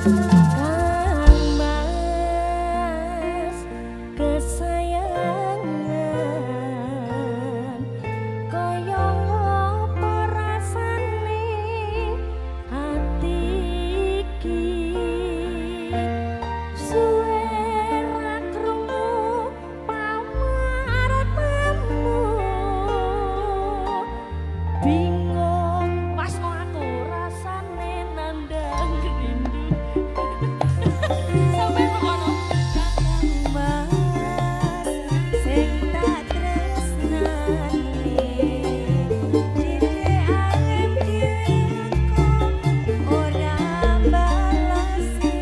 Kang Mas kesayangan, kaya apa rasane ati iki, suwe ra krungu pamartamu, bingung pasno aku rasane nandang rindu. Sampai kono. Mas sing tak tresnani, DDAM dhewe ora balasi.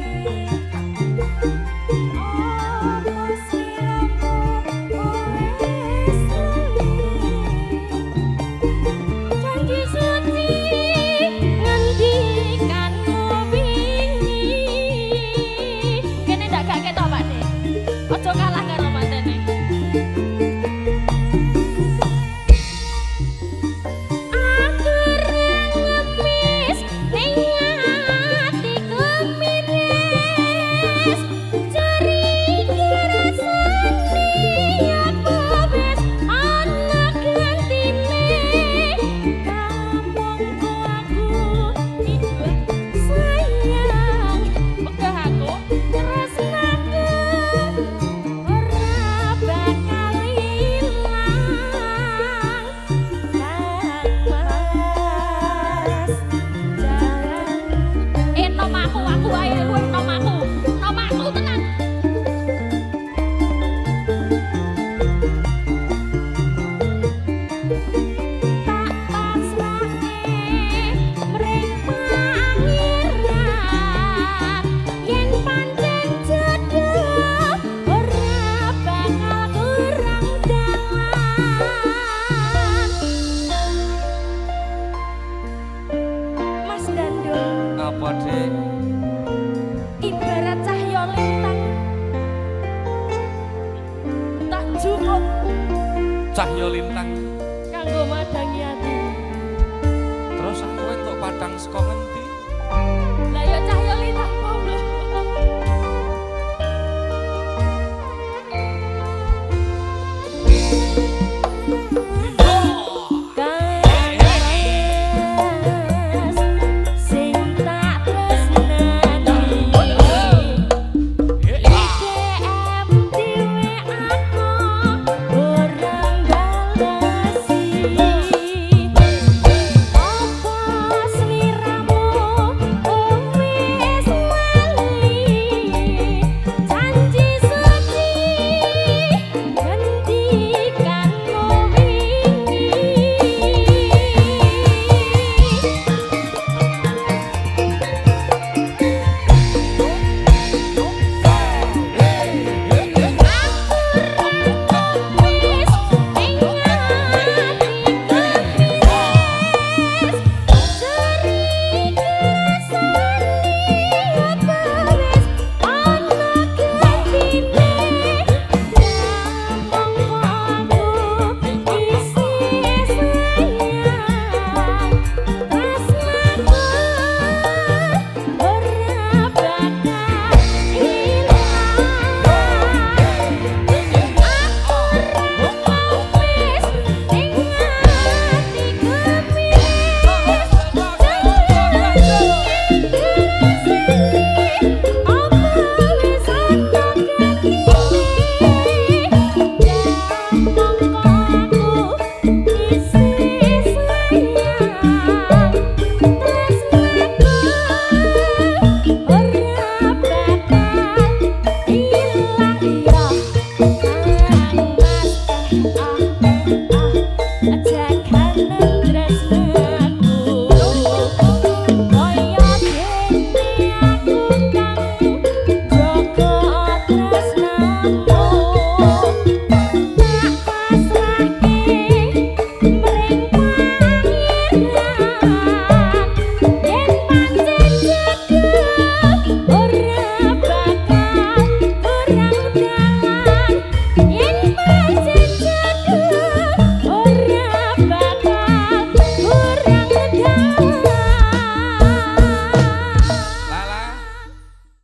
Apa sliramu wis lali? Janji suci ngendikanmu wingi. Kene ndak gak ketok, Pak De. Aja kalah karo mantene. Aku ra ngemis ning atiku miris. Curiga rasane apa wis ana gantine. Kamangka aku sayang, wegah aku tresnaku ora bakal ilang. Kang Mas jalan. Nom aku ae luwih nom aku. Nom aku tenan. Tak pasrahke mring pangeran, yen pancen jodoh ora bakal kurang dalan. Mas Dando, Apa, Dik? Ibarat cahya lintang tak jupuk. Cahya lintang